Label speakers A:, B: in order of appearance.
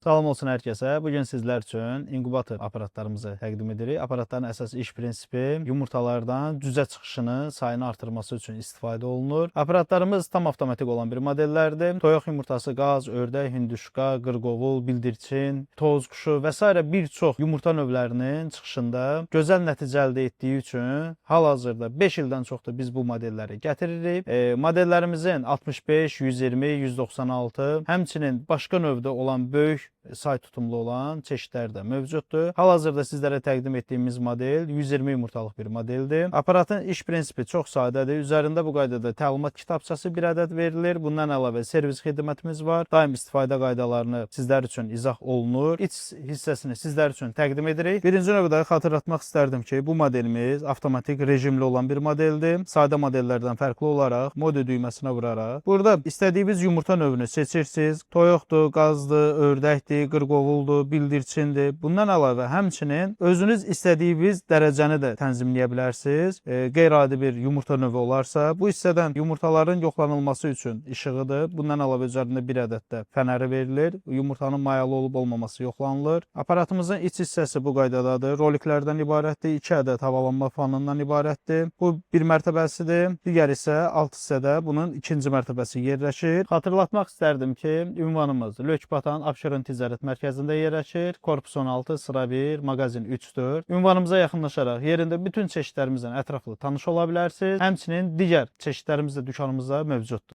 A: Salam olsun hər kəsə. Bu gün sizlər üçün inkubator aparatlarımızı təqdim edirik. Aparatların əsas iş prinsipi yumurtalardan cücə çıxışının sayını artırması üçün istifadə olunur. Aparatlarımız tam avtomatik olan bir modellərdir. Toyuq yumurtası, qaz, ördək, hündüşka, qırqovul, bildirçin, toz quşu və sairə bir çox yumurta növlərinin çıxışında gözəl nəticə əldə etdiyi üçün hal-hazırda 5 ildən çoxdur biz bu modelləri gətiririk. Modellərimizin 65, 120, 196, həmçinin başqa növdə olan böyük say tutumlu olan çeşidlər də mövcuddur. Hal-hazırda sizlərə təqdim etdiyimiz model 120 yumurtalıq bir modeldir. Aparatın iş prinsipi çox sadədir. Üzərində bu qaydada təlimat kitabçası bir ədəd verilir. Bundan əlavə servis xidmətimiz var. Daim istifadə qaydalarını sizlər üçün izah olunur. İç hissəsini sizlər üçün təqdim edirik. Birinci növbədə xatırlatmaq istərdim ki, bu modelimiz avtomatik rejimli olan bir modeldir. Sadə modellərdən fərqli olaraq mode düyməsinə vuraraq burada istədiyiniz yumurta növünü seçirsiniz. Toyuqdur, qazdır, ördəkdir, qırqovuldur, bildirçindir. Bundan əlavə həmçinin özünüz istədiyiniz dərəcəni də tənzimləyə bilərsiniz. Qeyri-adi bir yumurta növü olarsa, bu hissədən yumurtaların yoxlanılması üçün işığıdır. Bundan əlavə üzərində bir ədəd də fənəri verilir. Yumurtanın mayalı olub olmaması yoxlanılır. Aparatımızın iç hissəsi bu qaydadadır. Roliklərdən ibarətdir. 2 ədəd havalanma fanından ibarətdir. Bu bir mərtəbəsidir. Digər isə alt hissədə bunun ikinci mərtəbəsi yerləşir. Xatırlatmaq istərdim ki, ünvanımız Lökbatan Abşeron Ticarət Mərkəzində yerləşir. Korpus 16, sıra 1, mağazin 3-4. Ünvanımıza yaxınlaşaraq yerində bütün çeşidlərimizlə ətraflı tanış ola bilərsiniz. Həmçinin digər çeşidlərimiz də dükanımızda mövcuddur.